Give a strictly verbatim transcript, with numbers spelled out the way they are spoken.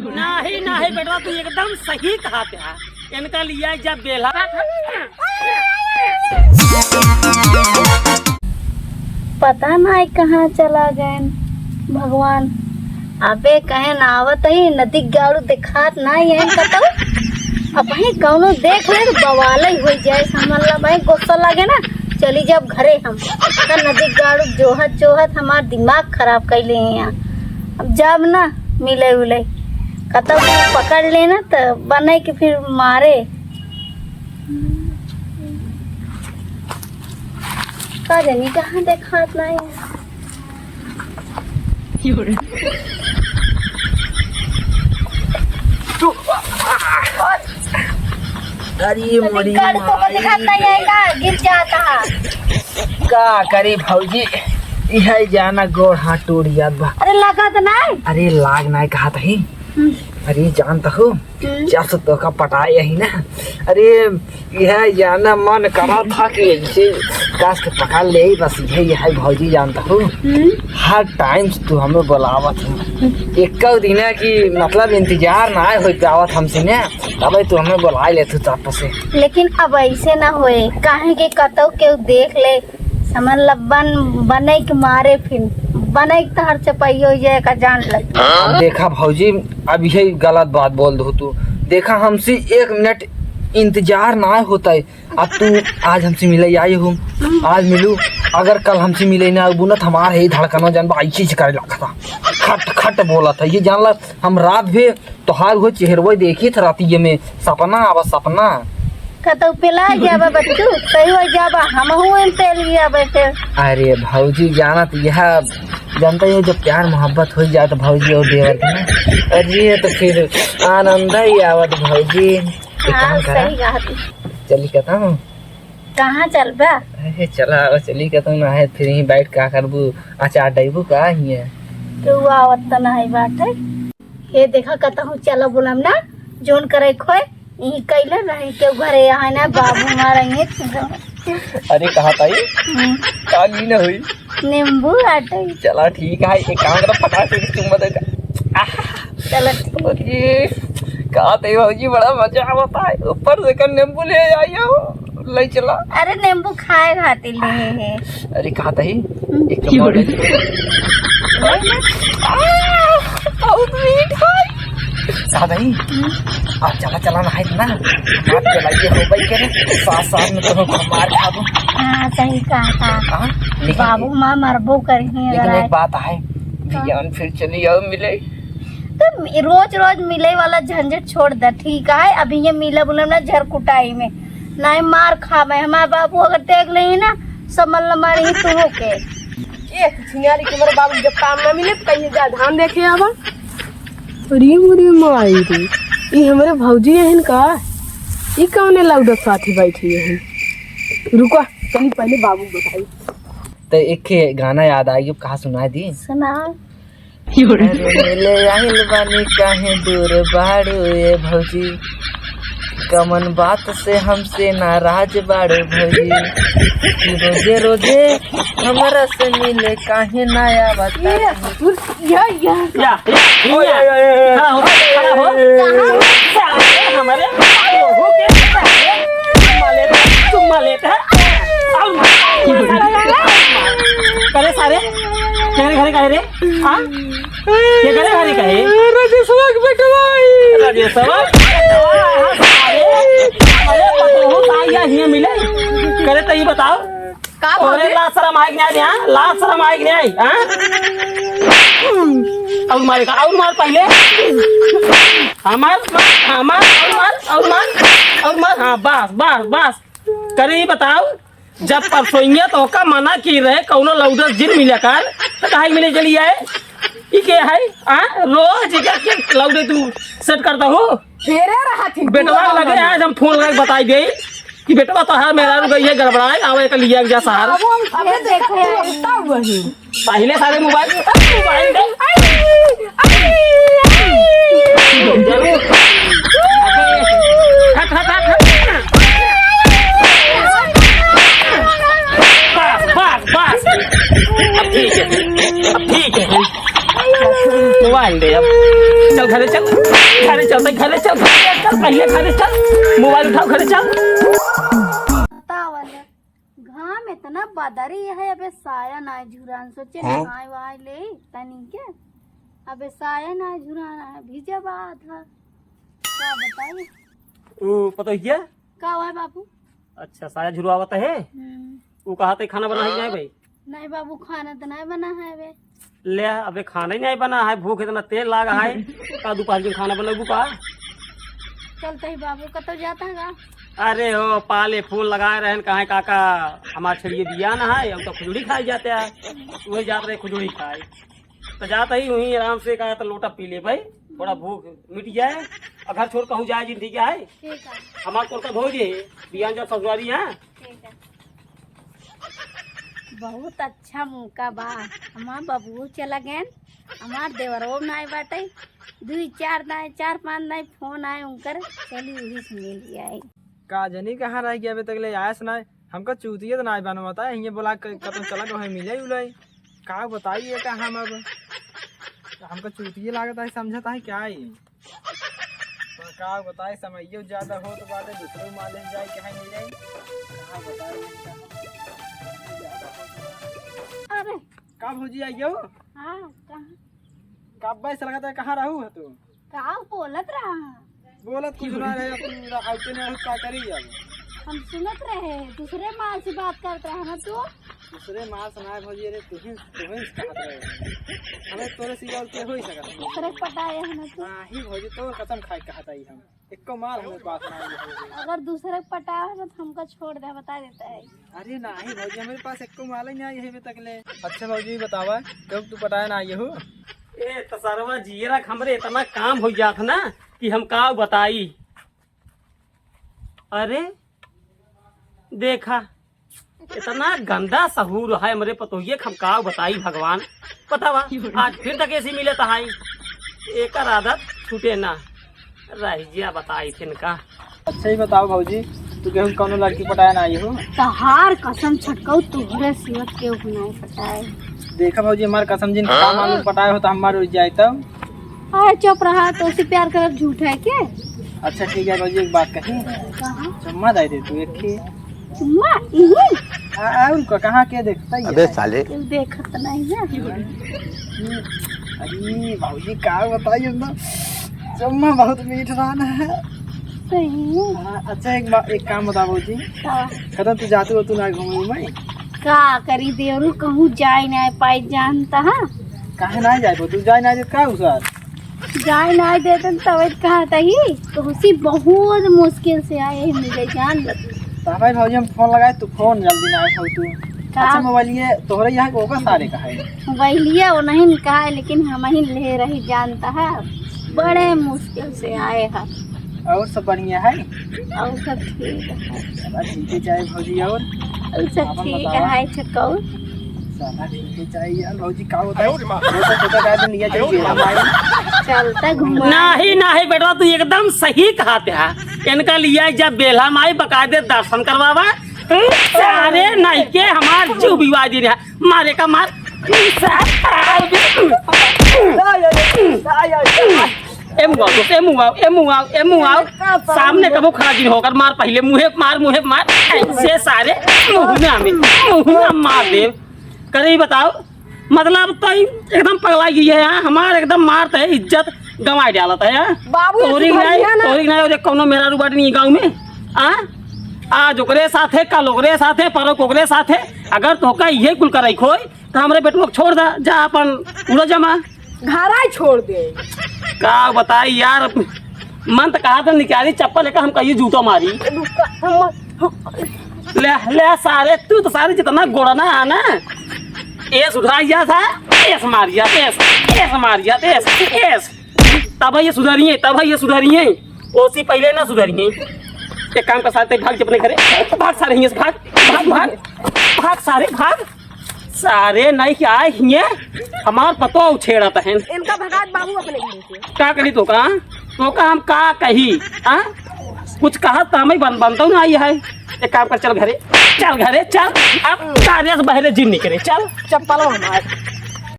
नाही, नाही बेटवा, तू एकदम सही कहा था। इनका लिया जा बेला। पता नाही कहाँ चला गएन भगवान। अबे कहेन आवत ही, नदी गाड़ू देखात नाही है कतौ। अबहीं कौनो देख ले तो बवाल ही होइ जाए, समझ ला भाई, गुस्सा लागे ना, चली जाब घरे हम। त नदी गाड़ू जोहत जोहत हमार दिमाग खराब कइले हैं यहाँ। अब जाब ना मिले उले, कतौ पकड़ लेना त बने के फिर मारे। का जानी कहाँ देखात नाही। अरे मोरी गाड़ी तो माई। दिखात नाही है का, गिर जाता है। का करी भौजी, इहे जाना गोड़ हाथ टूट जात बा। अरे लागत नाही। अरे लाग नाही कहा तही। हम्म। अरे जानत हो, हम्म। जब से तोका पटाए ही ना, अरे यह जाना मन करा था कि इसे काश के पकड़ ले, बस यह, यह भौजी जानत हो। हम्म। हर टाइम से तू हमें बुलावत हो, एक दिना की मतलब इंतजार ना हो पावत हमसे ना, तब तू हमें बुला ले तू तब से। लेकिन अब ऐसे ना होए, काहे के कतौ केहू देख ले, समझ ल बन, बने के मारे फिर, बने के तहर चपाई हो जाए का जान लग। अब देखा भौजी, अब यही गलत बात बोल दो तू। देखा हमसे एक मिनट इंतजार ना होता है, अब तू आज हमसे मिले आई हो, आज मिलू, अगर कल हमसे मिले ना अबू ना तो हमार है धड़कना जानबा ऐसे ऐसे करे लागत था, खट खट बोला था, ये जान ला हम रात भी तोहार वो चेहरवा देखी था रातिये में, सपना आवा सपना। कतौ पेला जाबा बच्चू, सही हो जाबा, हमहू एम पेल जाबे फिर। अरे भौजी जानत यह, जानता है जब प्यार मोहब्बत हो जाए तो भौजी और देवर के ना, अरे तो फिर आनंद ही आवत भौजी। एक हाँ, काम करा। सही कहा तू। चली कहता हूँ। कहाँ चलबा? अरे चला आवा, चली कहता हूँ ना है, फिर यहीं बैठ का करबू, अचार डैबू का ही है। केहू आवत तो नहीं बाटे। हे देखा, कतहूँ चला बोलम ना, जोन करे खोए, यहीं कैले रहे, केहू घरे यहाँ ना, बाबू हमारा यहीं। अरे कहा ताई, हम्म। का ली न हुई? नींबू आटे। चला ठीक है, एक काम करा, फटाक से चुम्मा दे दे। आह। चला ठीक। अरे, का ताई भौजी, बड़ा मजा आवता है, ऊपर से कर नींबू ले आई हो। ले चला। अरे नींबू खाए खातिर ले है। अरे कहा ताई, हम्म। एक तो बहुत, आह, बहुत मीठ है। कहा ताई, हम्म। आ चला चला ना है ना, बात चलाइए हो भाई के रे, साथ साथ में तुम मार खा दो। हाँ सही कहा था। हाँ, लेकिन बाबू माँ मरबो करी है लेकिन अगर एक आज। बात है, हाँ। बियान फिर चली आओ मिले। तो रोज रोज मिले वाला झंझट छोड़ दे, ठीक है? अभी ये मिला बुला ना झरकुटाई में, नहीं मार खावे। हमार बाबू अगर देख लेही ना, समझ ल मारी ही तू के। ए, छिनारी के मेरे बाबू जब काम ना मिले तो कहीं जा धान देखे आवा। अरे मोरे माई रे, ई हमरे भौजी अहन का? ई कौने लौडक साथी बैठी अहन? रुको, चली पहले बाबू बताई। तो एक ठे गाना याद आ गया, कहा सुनाई दी? सुनाओ। अरे मिले आइल बानी काहे दूर बाड़ू ए भौजी, कमन बात से हमसे नाराज बाड़ू भौजी, कि रोजे रोजे हमरा से मिले काहे ना आवता। या, या, या, या, या, खड़ा हो, खड़ा हो। कहाँ? सारे हमारे, ओहो के सारे, चुम्मा लेता, चुम्मा लेता। आओ, करे सारे, तेरे घरे का है रे? हाँ? ये करे घरे का है? राजेशवा के बेटवा है। राजेशवा के बेटवा है, सारे। अरे, पतोहू साई या हियाँ मिले। करे तो ये बताओ। का तोरे भौजी? लाज शरम आइग नाहीं, हाँ? लाज शरम आइग नाहीं, हाँ? और मारे का, और मार पहले। हमार, हमार, और मार, और मार, और मार। हाँ, बस, बस, बस। करे ई बताओ, जब परसोइया तोहका मना की रहे, कौनो लौडस जिन मिले कर, तो काहे मिले चली आए? ई के है? हाँ? रोज के, के लौडे तू सेट करता हो? फेरे रहा थी, बेटवा पूरा लगे, आज हम फोन लगा के बताई दे। कि बेटवा तोहार मेहरारू गई है गड़बड़ाए, आवे के लिए जा शहर। अब हम अबे देखे देखो, तो कुत्ता हुआ है। पहले सारे मोबाइल, मोबाइल दे। हट, हट, हट, हट। बस, बस, बस। अब ठीक है, अब ठीक है। मोबाइल दे अब। चल घरे चल। घरे चलते, घरे चल, घरे चल, पहिले घरे चल, मोबाइल उठाओ, घरे चल। बतावल, घाम इतना बदरी है, अबे साया नाय झुरान, सोचे हाँ? नहाए वहाए ले तनी के, अबे साया नाय झुरान है, भीजे बात है, का बताई? ओ, पता है क्या? का हुआ है बाबू? अच्छा, साया झुरवावत है? हम्म। वो कहा थे खाना बना है क्या भाई? नहीं बाबू, खाना तो नहीं बना है अबे। ले, अबे खाना ही नहीं बना है, भूख इतना तेज लागा है, का दोपहर के खाना बनबू का? चलते ही बाबू, कतो जाता है का? अरे हो, पाले फोन लगाए रहन, कहा काका, हमार छेड़िए बिया ना है, हम तो खुजड़ी खाए जाते हैं, वही जात रहे खुजड़ी खाए। तो जात ही वहीं आराम से कहा तो लोटा पी ले भाई, थोड़ा भूख मिट जाए, और घर छोड़ कहूँ जाए जिन, ठीक है? ठीक है। हमार तोर का धो दे, बियान जब ससुरारी है। ठीक है। बहुत अच्छा मौका बा, हमार बबुओ चला गए, हमार देवरो नाय बाटे, दुई चार नाय, चार पाँच नाय फोन आए उनकर, चली वही से मिल आए। का जनी कहाँ रह गया अबे तक ले आयस नाय, हमका चूतिया तो नाय बनवाता है, ये बोला क-, कतौ चला गए मिले उले, का बताई ये का हम अब, हमका चूतिया लागता है, समझता है क्या है? तो का बताई, समइयो ज्यादा होत बाटे, दूसरे माले जाए के है मिले। का बताई, ज्यादा होत बाटे। अरे। का भौजी आइयो? हाँ, कहाँ? का अब्बा ऐसा लगता है, कहाँ रहू है तू? का बोलत रहा? बोलत कुछ ना रहे, अपन आइते नहीं रहू, का करी अब? हम सुनत रहे, दूसरे माल से बात करत रहा ना तू? दूसरे माल से ना भौजी, अरे तुहिन, तुहिन से कहत रहे। हमें तोरे सिवा और के हो ही सकत है? दूसरे के पटाए है ना तू? नाही भौजी, तोर कसम खाए कहत आई हम। एको माल हमें पास ना आई है। अगर दूसरे के पटाए है ना तो हमका छोड़ दे, बता देता है। अरे नाही भौजी, हमारे पास एको माल ही नहीं आई है अभी तक ले। अच्छा भौजी, बतावा, कब तू पटाए ना आई हो? ए, त सरवा जियरा के हमरे इतना काम हो जात ना कि हम का बताई। अरे, देखा, इतना गंदा सहूर है हमरे पतोहिए के, हम का बताई भगवान। बतावा, आज फिर तक ऐसी मिलत है, एकर आदत छूटे ना। रह गया बताई थिन का। अच्छा ही बताओ भौजी, तू केहू कौनो लड़की पटाए ना आई हो? तहार कसम छटकऊ, तोहरे सिवा केहू नहीं पटाए। देखा भौजी, हमार कसम जिन पटा मालूम पटाए हो तो हमार उड़ जाए तब। अरे चुप रहा, तो उसे प्यार करब झूठ है के? अच्छा ठीक है भौजी, एक बात कही। कहा? चुम्मा दे दे तू एक ही। चुम्मा? इही? आ, आ, उनको कहाँ के देखता ही अबे है। साले। केहू देखत नहीं है। अरे भौजी का बताई हम तो, चुम्मा बहुत मीठ रहन है। सही। हाँ, अच्छा एक बा-, एक काम बता भौजी। का? कदम तू जातू हो तू ना घूमे में? का करी देवरू, कहूँ जाए ना पाई जानता है। काहे ना जाए तू, जाए ना जाए का उसार? जाए ना देते तब कहा तही, तो उसी बहुत मुश्किल से आए हैं मिले जान बता। तो भाई भौजी हम फोन लगाए, तू फोन जल्दी ना उठाओ तू। का? अच्छा मोबाइल ये तोहरे यहाँ को होगा सारे का है? मोबाइल ये वो नहीं कहा है, लेकिन हम ही ले रही जानता है, बड़े मुश्किल से आए हैं। और सब बढ़िया है? और सब ठीक है। चला ठीक है चाहे भौजी और? और सब आपन ठीक बतावा। है छकौर। चला ठीक है चाहे यार भौजी का होता है? छोटा छोटा गाय बन गया चाहे हमारे। चलता घुमा। नाही, नाही बेटवा, तू एकदम सही कहत है। इनका लिया जब बेल्हा माई बकायदे दर्शन करवावा। सारे नहीं के हमार जीव बिवा दे रहा। मारे का मार। ए मुआ, ए मुआ, ए मुआ, ए मुआ। सामने कबो खड़ा जिन होकर मार, पहिले मुँहे मार, मुँहे मार। ऐसे सारे मुँह में हमें, मुँह में मार दे। करे ही बताओ, मतलब तो ही एकदम पगला गई है यहाँ, हमार एकदम मारत है, इज्जत गंवाए डालत है यहाँ। बाबू, तोरी ऐसी नहीं, भैया ना। तोरी नहीं, और कौनो मेरा रुबाट नहीं गाँव में। आ? आज ओकरे साथे, कल ओकरे साथे, परक ओकरे साथे। अगर तोहका इहे कुल करे खोई, तो हमरे बेटवा के छोड़ दा, जा अपन उड़ा जमा। घर आई छोड़ दे। का बताई यार, मन तो कहा था निकाली चप्पल लेकर हम कहिए जूता मारी। रुका, हम, हम ले, ले सारे, तू तो सारे जितना गोड़ना है ना, एस उठाई जात है, एस मार जात, एस, एस मार जात, एस, एस। तब ये सुधरिए, तब ये सुधरिए, ओसी पहले ना सुधरिए। एक काम कर सारे, भाग जा अपने घरे, भाग सारे हियाँ से, भाग, भाग, भाग, भाग सारे, भाग। सारे नहीं क्या आए हियाँ, हमार पतो उछेड़त हैं। इनका भगात बाबू अपने घर से। का करी तो का? तो का हम का कही? हाँ? कुछ कहा तो हमें बन-, बनता ना आई है। एक काम कर, चल घरे, चल घरे, चल। अब सारे से बहरे जिन निकले, चल। चप्पल हमार।